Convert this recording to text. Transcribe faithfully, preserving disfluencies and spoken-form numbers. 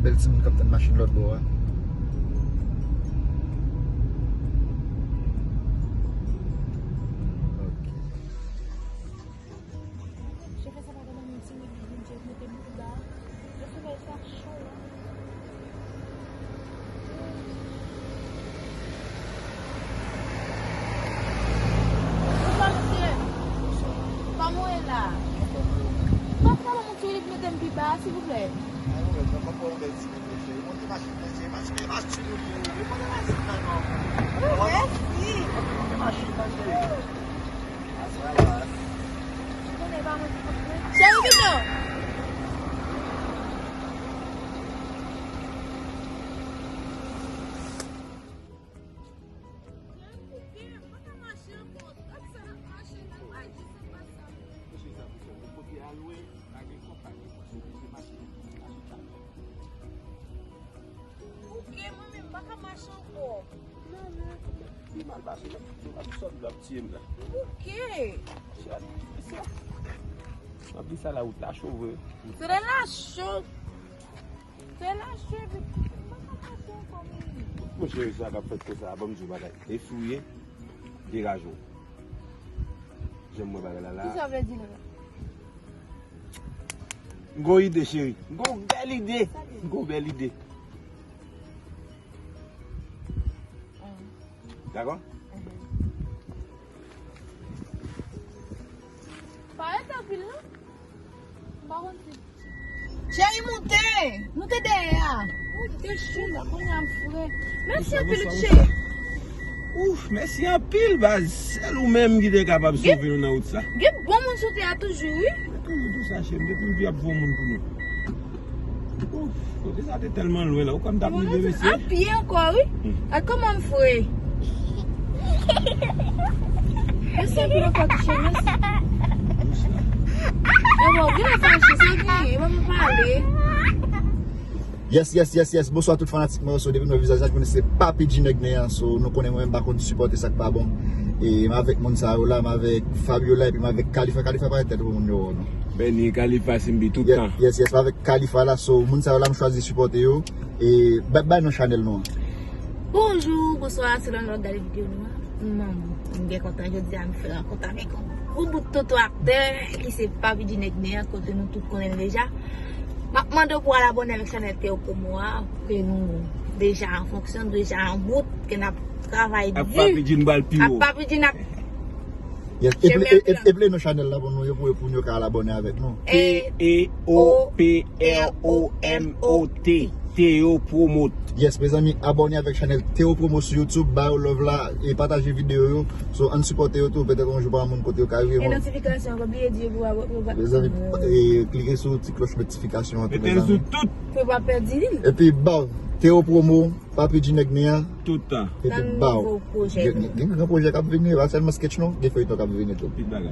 Bèl timoun k ap tann machin lòt bò a. Ok. Chofè sa pa konn anyen, ti nèg li vin chèf mete bouda. Yo soulèy sa cho la. Bonswa, mesye. Kòman w ye la? Papa, ban m yon ti minit, mete m pi ba, silvouplè. Oh, mèsi. Cheri, vin non. Ok, mwen menm, m pa ka mache ankò. Li mal pase, li ap sòt, li ap tiye m la. Ok. M ap di sa la, wout la cho vre. Se la cho. Se la cho, epi m pa ka mache ankò, men. Monchè, sa k ap fèt konsa, ban m di w bagay. E si w ye, degaje w. Jan m wè bagay la la. Kisa w vle di la? M gon ide, cheri. M gon bèl ide. M gon bèl ide. Dakò? Pa rete anpil, non. M pa konn si. Cheri, moute! Moute dèyè a! Ou te cho la, kounye a m fre. Mèsi anpil, wi, cheri. Ouf, mèsi anpil, baz. Sèl ou menm ki te kapab sove nou nan wout sa. Gen bon moun sou tè a toujou, wi. Toujou tou sa, cheri. Depi m pi ap fè moun pou nou. Ouf, kote sa te tèlman lwen la. Ou kwè m t ap rive, mesye? Ap pye ankò, wi. Hmm. Ak kòman m fre. Mèsi anpil ankò, ti cheri, mèsi. E bon, gen lè fache, sa gen, e bon, m pale. Yes, yes, yes, yes. Bonswa tout fanatik mwen yo. So, depi nou wè vizaj la, nou konnen se Papi G nèg nen an. So, nou konnen mwen menm pa konn sipòte sa k pa bon. E m avèk moun sa yo la, m avèk Fabiola, epi m avèk Khalifa. Khalifa pa tèt moun yo, non. Beni, Khalifa Simbi, tout tan. Yes, yes, m avèk Khalifa la. So, moun sa yo la, m chwazi sipòte yo. E bay, bay non chanèl nou an. Bonjou, bonswa, selon lè w ap gade videyo nou an. M, m byen kontan jodi a, m fè rankont avèk yon gwo bout tonton aktè ki se Papi G nèg nen an, kote nou tout konnen l deja. M ap mande w pou w al abòne avèk chanèl Teo Promo a, ke nou deja an fonksyon, nou deja an wout, ke n ap travay di. Ak Papi G n pral pi wo. Ak Papi G n ap Yes. Eple, e, e, eple non chanèl la pou nou, yo pou, pou yo ka al abòne avèk nou. T E O P R O M O T. Teo Promote. Yes, mezanmi, abòne avèk chanèl Teo Promo sou YouTube, ba yo love la, e pataje videyo yo. So, ann sipòte yo tou, petèt yon jou pa moun kote yo ka rive. E notifikasyon, pa bliye di yo pou abò-, pou ba- Mezanmi, e klike sou ti klòch notifikasyon an tou, mezanmi. Mete l sou tout. Pou yo pa pèdi li. Epi, ba, Teo Promo, Papi G nèg nen an. Tout tan. Epi, ba, gen, gen, gen gran pwojè k ap vini, pa sèlman sketch non, gen feyton k ap vini tou. Tout bagay.